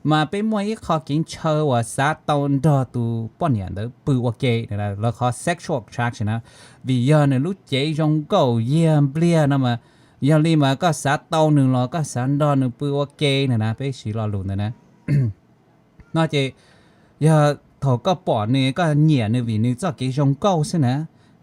mas peb muaj ib qho kev ntshaw uas xav tau nrog tus poj niam ntawd pw ua ke, lawv qhov sexual attraction na, vim yog nws lub cev zoo nkauj yiag npliag no mas, yog li mas koj xav tau nws los koj xav nrog nws pw ua ke na na, peb siv lo lus ntawd na. No ces yog thaum koj pom nws koj nyiam nws vim nws txoj kev zoo nkauj xwb na,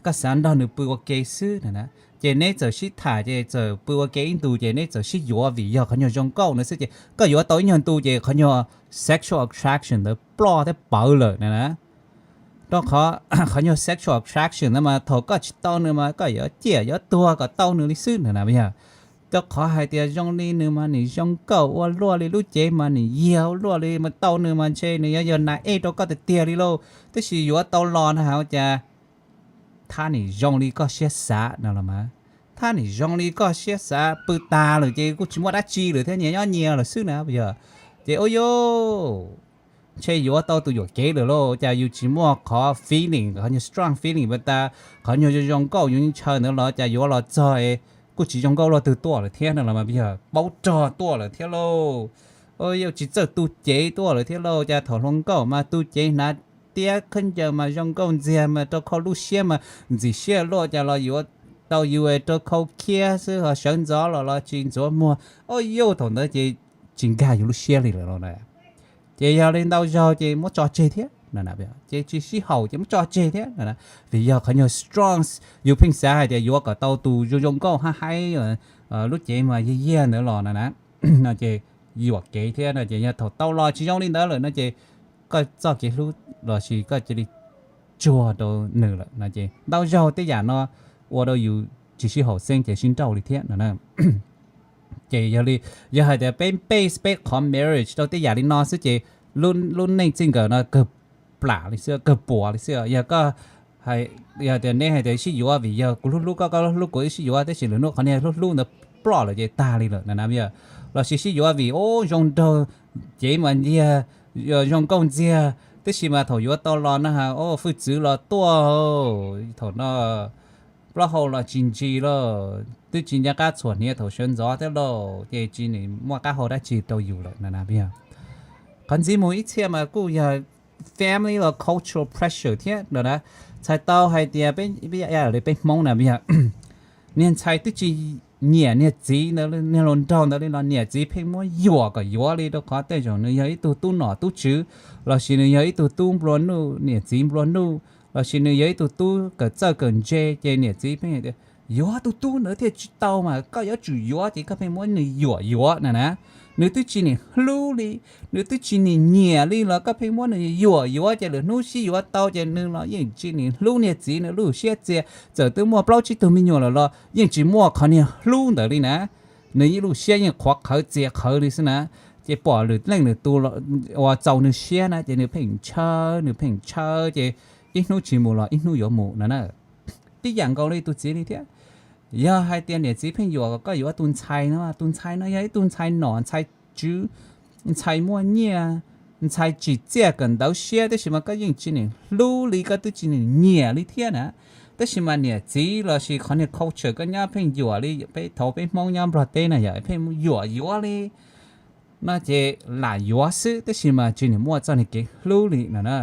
koj xav nrog nws pw ua ke xwb na na, ces neb txawm sib tham ces txawm pw ua ke ib ntus ces neb txawm sib yuav vim yog qhov nyuag zoo nkauj no xwb ces koj yuav tau ib nyuag ntu ces qhov nyuag sexual attraction ntawd ploj thiab pawv lawm na na. Rau qhov qhov nyuag sexual attraction ntawd mas thaum koj tsis tau nws mas koj yuav ciaj yuav tuag kom tau nws li xwb na na, yog Rau qhov hais tias zoo li nws mas nim zoo nkauj ua luaj li, lub cev mas nim yag ua luaj li, mas tau nws mas ntshe nws yuav yog nas ej rau koj tiag tiag li lauj. Tab sis yuav tau los na has ua cas thab nim zoo li koj siab xav no los mas, thab nim zoo li koj siab xav pw tas lawm ces kuj tsis muaj dab tsi lawm thiab, nyias nyob nyias lawm xwb na yog. Ces ua yuav ntshe yuav tau tus yuam kev lawm lauj, cas yus tsis muaj qhov feeling, qhov nyuag strong feeling pas tas, qhov nyuag zoo zoo nkauj yus ntshaw ntawd los cas yuav los txog es kuj tsis zoo nkauj luaj twg tuaj lawm thiab no los mas yog paub rog tuaj lawm thiab lauj. Yuav tsis txawj tu cev tuaj lawm thiab lauj, cas thaum hluas nkauj mas tu cev hnav tiab khaub ncaws mas zoo nkauj ntxiag mas rau khau lub siab mas ntxim siab luaj, cas los yuav tau yus rau khau khiab xwb ho sawv ntxov los los tsis ntxuav muag. Ua yuav thaum ntawd ces tsis nkag yus lub siab li lawm lauj na. Ces yog li ntau zaug ces muab tso tseg thiab, ces tsis sib haum ces muab tso tseg thiab. Vim yog qhov nyuag strong, yus pheej xav hais tias yuav kom tau tus zoo zoo nkauj hab haib, lub cev mas yag yag ntawd los na na, no ces yuam kev thiab no ces yog thaum tau los tsis zoo li ntawd lawm no ces koj txoj kev hlub los sis koj cia li tsuag rau nws lawm no ces ntau zaug tej yam no ua rau yus tsis sib haum xeeb ces sib nrauj li thiab no na. Ces yog li, yog hais tias peb base peb qhov marriage rau tej yam li no xwb ces lub neej txij nkawm no kawg plam li xwb, kawg puas li xwb. Yog koj, yog tias neb hais tias sib yuav vim yog kuv hlub hlub koj, koj hlub kuv, wb sib yuav, tab sis lwm hnub qhov niag hlub hlub ntawd ploj lawm ces tag li lawm na na yog. Los sis sib yuav vim ub zoo nraug, cev mas ntxiag, zoo nkauj ntxiag, tab sis mas thaum yuav tau los no has ub hwj txwv los tuaj, thaum no plaub hau los tsis ntsis lauj, twb tsis nco qab txhuam hniav thaum sawv ntxov thiab lauj, ces tsis nim muaj qab hau dab tsi rau yus lawm na na yog. Qhov ntxiv mus ib txhia mas kuj yog family los cultural pressure thiab no na. Txhais tau hais tias peb, peb Hmoob na yog, niag ntxhais twb tsis nyiam niag txiv ntawd, niag hluas nraug ntawd li los niam txiv pheej muab yuam kom yuav li, rau qhov tej zaum nws yog ib tug tub nom tub tswv, los sis nws yog ib tug tub nplua nuj, niam txiv nplua nuj, los sis nws yog ib tug tub kawm txawj kawm ntse, ces niam txiv pheej tias yuav tus tub ntawd thiaj tsis tau mas koj yuav tsum yuav, ces koj pheej muab nws yuam yuav na na. Nws twb tsis nim hlub li, nws twb tsis nim nyiam li los koj pheej muab nws yuam yuav, ces lwm hnub sib yuav tau ces nws los yeej tsis nim hlub niag txiv nws lub siab txias, txawm twb muaj plaub tsib tug me nyuam lawm los yeej tsis muaj qhov niag hlub ntawd li na. Nws yeej lub siab yeej qhuav qhawv txias qhawv li xwb na. Ces pom lwm leej lwm tus uas txaus nws siab na ces nws pheej ntshaw, nws pheej ntshaw, ces ib hnub tsis mus los ib hnub yuav mus no na. Tib yam nkaus li tus txiv li thiab. Yog hais tias niam txiv pheej yuam kom koj yuav tus ntxhais no, tus ntxhais no yog ib tug ntxhais nom ntxhais tswv, ntxhais muaj nyiaj, ntxhais tsim txiaj kawm ntawv siab, tab sis mas koj yeej tsis nim hlub li, koj twb tsis nim nyiam li thiab na. Tab sis mas niam txiv los sis qhov niag culture koj nyob pheej yuam li peb thaud peb Hmoob nyob Nplog teb na yog pheej yuam yuav li no ces lam yuav xwb, tab sis mas tsis nim muaj txoj niag kev hlub li no na.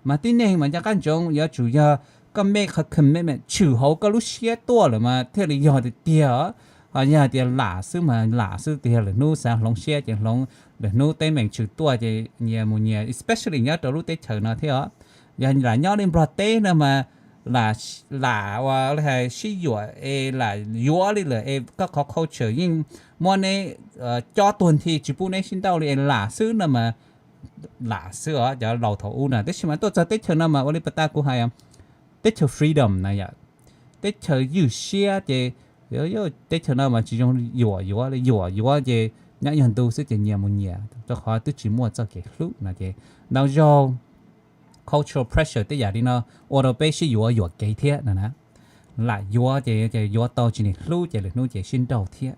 Mas tib neeg mas nco qab ntsoov yuav tsum yog koj make qhov commitment tshwm hauv koj lub siab tuaj lawm mas thiaj li yog tiag tiag. Ho yog hais tias lam xwb mas lam xwb tiag, lwm hnub xav hloov siab ces hloov, lwm hnub teeb meem tshwm tuaj ces nyias mus nyias, especially nyob rau lub teb chaws no thiab os. Yog lam nyob li Nplog teb no mas lam, lam ua sib yuam es lam yuav li lawm es koj qhov culture yeej muab neb cob tuag nthi tsis pub neb sib nrauj li es lam xwb no mas lam xwb os cov laus thaum ub na. Tab sis mas tuaj txog teb chaws no mas ua li pas tas kuv hais, teb chaws freedom na yom, teb chaws ywj siab ces teb chaws no mas tsis zoo yuam yuav li, yuam yuav ces nyob yog ntu xwb ces nyias mus nyias rau qhov twb tsis muaj txoj kev hlub no ces ntau zaug cultural pressure tej yam li no ua rau peb sib yuav yuam kev thiab no na. Lam yuav ces yuav tau tsis nim hlub ces lwm hnub ces sib nrauj thiab.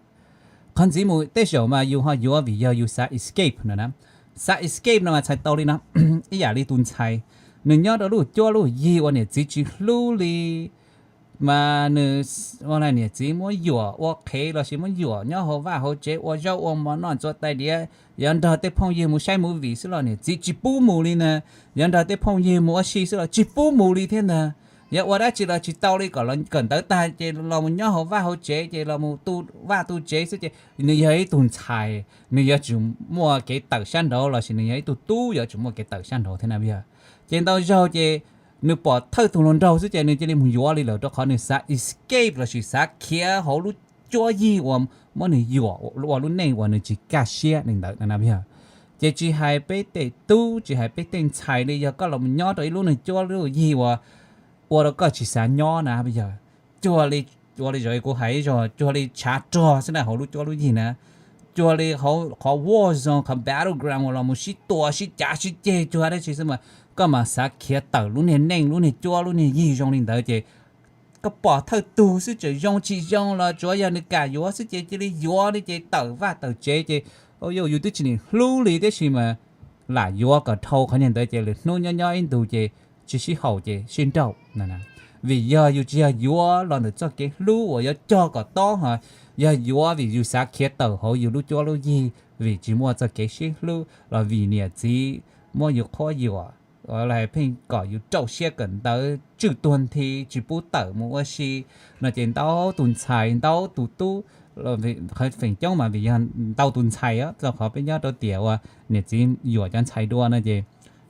Qhov ntxiv mus tej zaum mas yus ho yuav vim yog yus xav escape no na. Xav escape no mas txhais tau li no, ib yam li tus ntxhais, nws nyob rau lub cuab lub yig uas niam txiv tsis hlub li, mas nws, ua li niam txiv muab yuam ua qhev los sis muab yuam nyob hauv vaj hauv tsev ua zaub ua mov noj ntxuav tais diav, yuav nrog tej phooj ywg mus saib movie xwb los niam txiv tsis pub mus li ntag. Yuav nrog tej phooj ywg mus ua si xwb los tsis pub mus li thiab ntag. Yuav ua dab tsi los tsis tau li, kom kawm ntawv tag ces los mus nyob hauv vaj hauv tsev ces los mus tu vaj tu tsev xwb ces nws yog ib tug ntxhais, nws yuav tsum muaj kev tawm sab nraud los sis nws yog ib tug tub yuav tsum muaj kev tawm sab nraud thiab na yog. Ces ntau zaug ces nws pom thawj tug hluas nraug xwb ces nws cia li mus yuav li lawm rau qhov nws xav escape los sis xav khiav hauv lub cuab yig uas muab nws yuam ua lub neej uas nws tsis kaj siab li ntawd na yog. Ces tsis hais peb tej tub tsis hais peb tej ntxhais li, yog koj los nyob rau ib lub neej cuab lub yig uas ua rau koj tsis xav nyob na yog, cuag li ua li zoo kuv hais ib zaug, cuag li tshav rog xwb na hauv lub cuab lub yig na, cuag li hauv qhov war zone, qhov battleground uas los mus sib tua sib cav sib ceg cuag dab tsi xwb mas koj mas xav khiav tawm lub niag neej lub niag cuab lub niag yig zoo li ntawd ces koj pom thawj tug xwb tseem zoo tsis zoo los tsuav yog nws kam yuav xwb ces cia li yuav li ces tawm vaj tawm tsev ces, yus twb tsis nim hlub li tiam sis mas lam yuav kom dhau qhov niag ntawd ces lwm hnub nyob nyob ib ntus ces tsis sib haum ces sib nrauj. Vim yog yus tsis yog yuav los ntawm txoj kev hlub uas yuav cog kom tob ho, yog yuav vim yus xav khiav tawm hauv yus lub cuab lub yig vim tsis muaj txoj kev sib hlub los vim niam txiv muab yus qhuab yuam, pheej kom yus rau siab kawm ntawv tswj tuag nthi tsis pub tawm mus ua si no ces ntau tus ntxhais ntau tus tub, feem coob mas vim yog ntau tus ntxhais rau qhov peb nyob rau tiam uas niam txiv yuam cov ntxhais dua no ces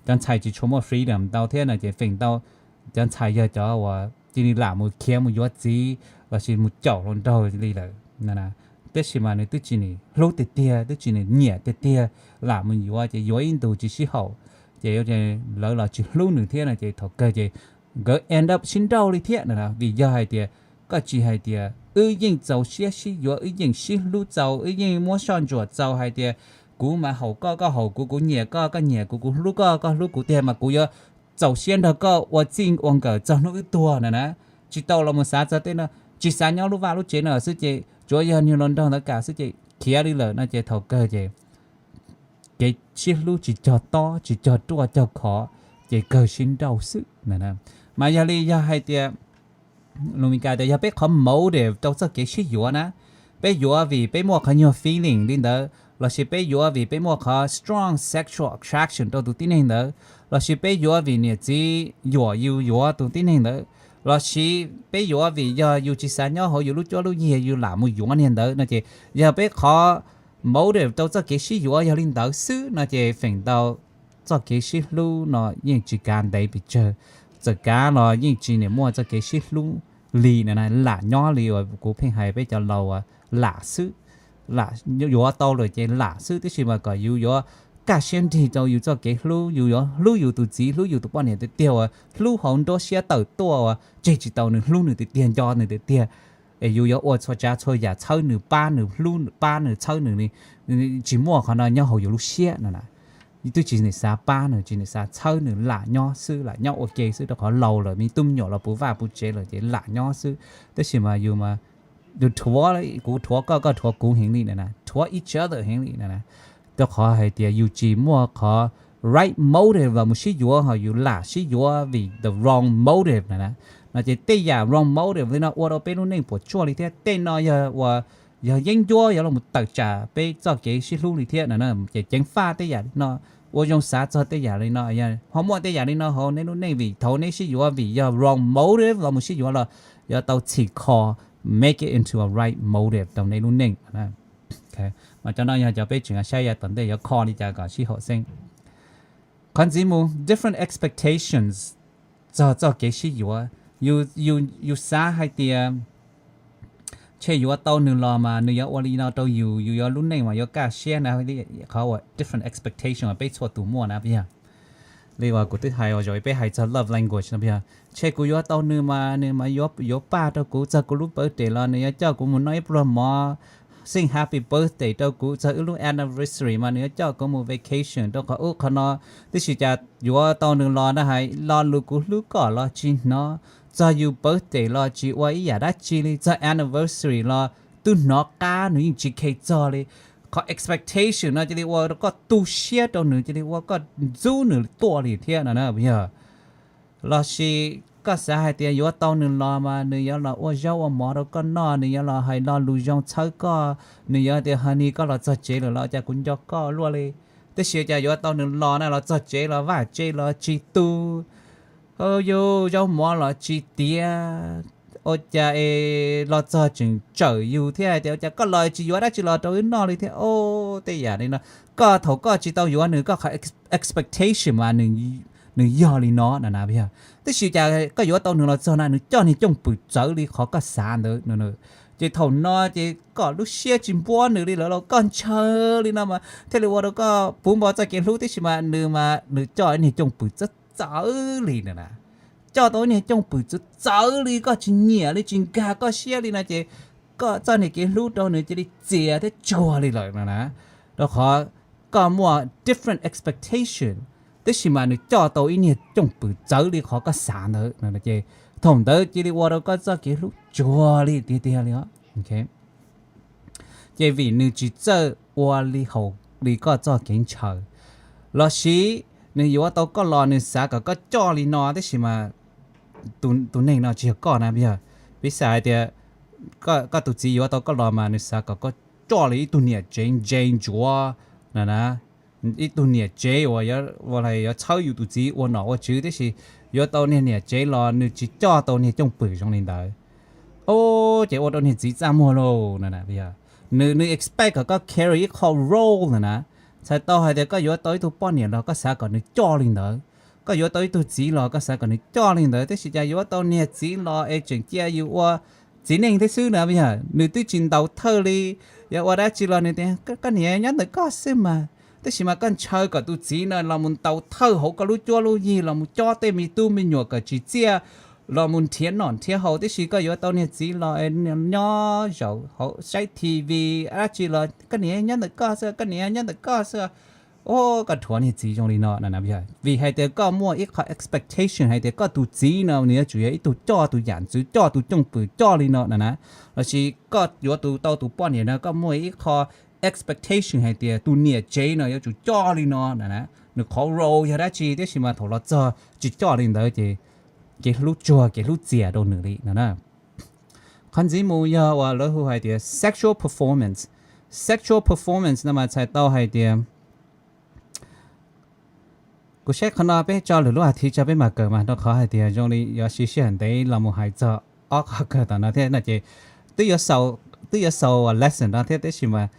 cov ntxhais tsis tshua muaj freedom ntau thiab no ces feem ntau cov ntxhais yog cov uas cia li lam mus khiav mus yuav txiv los sis mus caum hluas nraug li lawm. Tab sis mas nws twb tsis nim hlub tiag tiag, twb tsis nim nyiam tiag tiag, lam mus yuav ces yuav ib ntus tsis sib haum ces lawv los tsis hlub nws thiab no ces thaum kawg ces nkawd end up sib nrauj li thiab no. Vim yog hais tias koj tsis hais tias wb yeej txaus siab sib yuav, wb yeej sib hlub txaus, wb yeej muab soj ntsuam txaus hais tias kuv mas haum koj, koj haum kuv, kuv nyiam koj, koj nyiam kuv, kuv hlub koj, koj hlub kuv tiag mas kuv yuav txaus siab nrog koj ua txij ua nkawm txog hnub wb tuag no na. Tsis tau los mus xav txog tej no, tsis xav nyob lub vaj lub tsev no xwb ces tsuav yog niag hluas nraug ntawd kam xwb ces khiav li lawm no ces thaum kawg ces kev sib hlub tsis cog tob tsis cog ruaj cog khov ces kawg sib nrauj xwb. Mas yog li yog hais tias lus Meskas tias yog peb qhov motive rau txoj kev sib yuav na, peb yuav vim peb muaj qhov nyuag feeling li ntawd los sis peb yuav vim peb muaj qhov strong sexual attraction rau tus tib neeg ntawd los sis peb yuav vim niam txiv yuam yus yuav tus tib neeg ntawd los sis peb yuav vim yog yus tsis xav nyob hauv yus lub cuab lub yig yus lam mus yuav niag ntawd no ces yog peb qhov motive rau txoj kev sib yuav yog li ntawd xwb no ces feem ntau txoj kev sib hlub no yeej tsis kav ntev pes tsawg. Txawm kav los yeej tsis nim muaj txoj kev sib hlub li no na, lam nyob li uas kuv pheej hais peb cov laus lam xwb, lam yuav tau lawm ces lam xwb. Tab sis mas kom yus yuav kaj siab nrig rau yus txoj kev hlub, yus yuav hlub yus tus txiv hlub yus tus poj niam tiag tiag uas hlub hauv nruab siab tawm tuaj uas tseg tsis tau nws, hlub nws tiag tiag, nco nws tiag tiag es yus yuav ua txhua tsav txhua yam txhawb nws, pab nws, hlub pab nws, txhawb nws li. Tsis muaj qhov no nyob hauv yus lub siab no na. Twb tsis nim xav pab nws, tsis nim xav txhawb nws, lam nyob xwb, lam nyob ua ke xwb rau qhov laus lawm, me tub me nyuam los puv vaj puv tsev lawm ces lam nyob xwb. Tab sis mas yus mas yus rhuav, kuv rhuav koj, koj rhuav kuv heev li na, rhuav each other heev li na, rau qhov hais tias yus tsis muaj qhov right motive los mus sib yuav, ho yus lam sib yuav vim the wrong motive na. No ces tej yam wrong motive li no ua rau peb lub neej puas tsuaj li thiab. Tej no yog uas yog yeeb ncuab yuav los tawm tsam peb txoj kev sib hlub li thiab no. Ces ceev faj tej yam li no, ua zoo xav txog tej yam li no, ho muaj tej yam li no hauv nej lub neej vim thaum nej sib yuav vim yog wrong motive los mus sib yuav los yuav tau txhim kho, make it into a right motive rau nej lub neej. Mas cov no yog cov peb tseem saib yav tom ntej yuav kho li cas kom sib haum xeeb. Qhov ntxiv mus, different expectations txog txoj kev sib yuav. Yus xav hais tias ntshe yuav tau nws los mas nws yuav ua li no rau yus, yus yuav lub neej mas yuav kaj siab na. Qhov uas different expectation uas peb txhua tus muaj na, yog li uas kuv twb hais ua zaum peb hais txog love language no, yog ntshe kuv yuav tau nws mas nws mas yuav paj rau kuv txog kuv lub birthday los nws yuav coj kuv mus noj ib pluag mov, sing happy birthday rau kuv txog wb lub anniversary mas nws yuav coj kuv mus vacation rau qhov ub qhov no. Tab sis cas yuav tau nws los na hais lo lus kuv hlub koj los tsis hnov, txog yus birthday los tsis ua ib yam dab tsi li, txog anniversary los twb hnov qab nws yeej tsis khe txog li. Qhov expectation no cia li ua rau koj tu siab rau nws, cia li ua koj ntxub nws tuaj li thiab no na, yog los sis koj xav hais tias yuav tau nws los mas nws yuav los ua zaub ua mov rau koj noj, nws yuav los hais lo lus zoo txhawb koj, nws yuav tias honey koj los txog tsev lawm los cas kuv nco koj luaj li. Tab sis cas yuav tau nws los na los txog tsev los vaj tsev los tsis tu, yus zaub mov los tsis tiav, ua cas es los txog tseem tsawm yus thiab tias ua cas koj los tsis yuav dab tsi los rau wb noj li thiab. Tej yam li no, koj thaum koj tsis tau yuav nws koj qhov expectation mas nws yog li no na, yog. Tab sis cas koj yuav tau nws los txog na nws coj niag cooj pwm txawv li qhov koj xav ntawd. Ces thaum no ces koj lub siab tsis npuab nws li lawm los koj ntshaw li no mas thiaj li ua rau koj puv npo txoj kev hlub, tab sis mas nws mas nws coj niag cooj pwm txawv txawv li na. coj tau ib niag cooj pwm txawv txawv li koj tsis nyiam li, tsis nkag koj siab li no ces koj txoj niag kev hlub rau nws cia li txias thiab tsuag li lawm no na. Rau qhov koj muaj different expectation, tab sis mas nws coj tau ib niag cooj pwm txawv li qhov koj xav ntawd no ces thaum ntawd cia li ua rau koj txoj kev hlub tsuag li tiag tiag li os. Ces vim nws tsis txawj ua li haum li koj txoj kev ntshaw, los sis nws yuav tau koj los nws xav kom koj coj li no, tab sis mas tus neeg no tsis yog koj na, yog piv xam hais tias koj tus txiv yuav tau koj los mas nws xav kom koj coj li ib tug niam tsev ntse ntsuav no na, ib tug niam tsev uas yuav txhawb yus tus txiv ua nom ua tswv, tab sis yuav tau niag niam tsev los nws tsis coj tau niag cooj pwm zoo li ntawd. O, ces ua rau niag txiv txaj muag lauj no. Nws, nws expect kom koj carry ib qho role no na. Txhais tau hais tias koj yuav tau ib tug poj niam los koj xav kom nws coj li ntawd, koj yuav tau ib tug txiv los koj xav kom nws coj li ntawd, tab sis cas yuav tau niag txiv los es tseem cia yus ua txiv neej thiab xwb na. Yog nws twb tsis ntaus thawj li, yog ua dab tsi los nws tias koj niam nyob ntawm koj xwb mas, tab sis mas koj ntshaw kom tus txiv no los mus ntaus thawj hauv koj lub cuab lub yig, los mus cob tej me tub me nyuam kom tsis txiaj, los mus nrhiav noj nrhiav haus, tab sis koj yuav tau niag txiv los nyob zaum hauv saib T V dab tsi los koj niam nyob ntawm koj xwb, koj niam nyob ntawm koj xwb. O, koj rhuav niag txiv zoo li no na. Vim hais tias koj muaj ib qho expectation hais tias koj tus txiv no nws yuav tsum yog ib tug coj tus yam ntxwv, coj tus cooj pwm coj li no na na, los sis koj yuav tus tau tus poj niam no koj muaj ib qho expectation hais tias tus niam tsev no yuav tsum coj li no na na, nws qhov role yog dab tsi, tab sis mas thaum los txog tsis coj li ntawd ces kev hlub tsuag kev hlub txias rau nws li no na. Qhov ntxiv mus yog uas lawv hu hais tias sexual performance. Sexual performance no mas txhais tau hais tias kuv saib qhov no peb tso lwm lub a thiv tso peb mam kawm mas, rau qhov hais tias zoo li yuav siv sij hawm ntev los mus hais txog ob qhov kawg tom no thiab no ces twb yuav xaus lesson no thiab, tab sis mas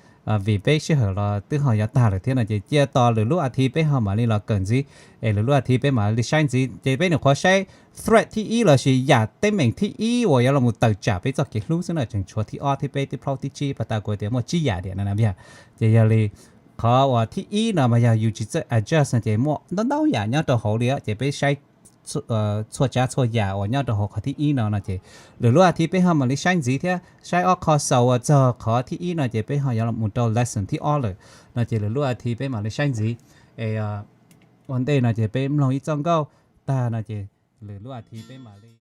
vim peb sij hawm los twb ho yuav tag lawm thiab no ces cia tos lwm lub a thiv peb ho mam li los kawm ntxiv, es lwm lub a thiv peb mam li saib ntxiv. Ces peb nyuam qhuav saib threat thib ib los sis yam teeb meem thib ib uas yuav los mus tawm tsam peb txoj kev hlub xwb no, tseem tshuav thib ob thib peb thib plaub thib tsib, pas tas kuv tias muaj tsib yam diam no na. Ces yog li qhov uas thib ib no mas yog yus tsis txawj adjust no ces muaj ntau ntau yam nyob rau hauv li, ces peb saib txhua tsav txhua yam uas nyob rau hauv qhov thib ib no no ces lwm lub a thiv peb ho mam li saib ntxiv thiab saib ob qho xaus uas txog qhov thib ib no ces peb ho yuav los mus rau lesson thib ob lawm no ces lwm lub a thiv peb mam li saib ntxiv. Es ua ntej no ces peb mloog ib txoj nkauj tag no ces lwm lub a thiv peb mam li